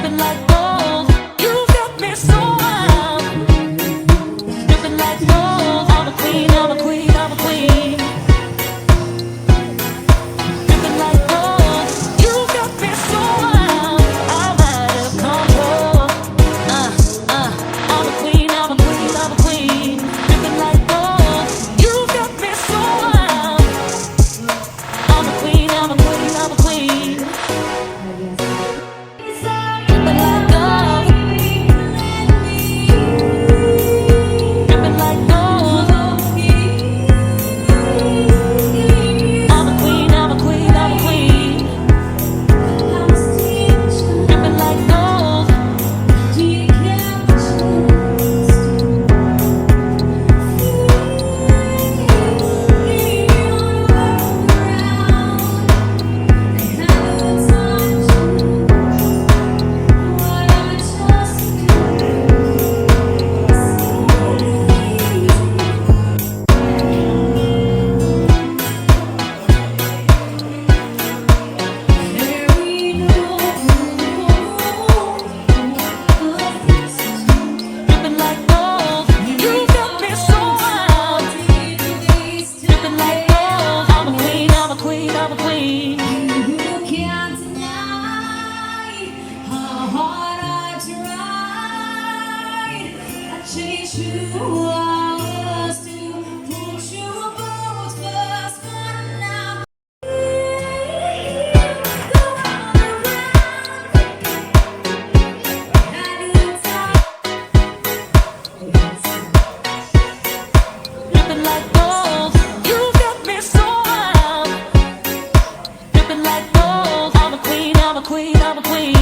Dripping like gold. You got me so wild. Dripping like gold. I'm a queen, I'm a queen, I'm a queen. Dripping like gold. You got me so wild. I'm out of control. I'm a queen, I'm a queen, I'm a queen. Dripping like gold. You got me so wild. I'm a queen, I'm a queen, I'm a queen. Dripping like gold. Dripping like gold. I'm a queen, I'm a queen, I'm a queen. Dripping like gold. Dripping like gold. You got me so wild. Dripping like gold. I'm a queen, I'm a queen, I'm a queen. You can't deny how hard I tried. I changed who I was to put you both first, but now go around. Had good time. Dripping like gold. You got me so wild. Dripping like gold. I'm a queen, I'm a queen, I'm a queen.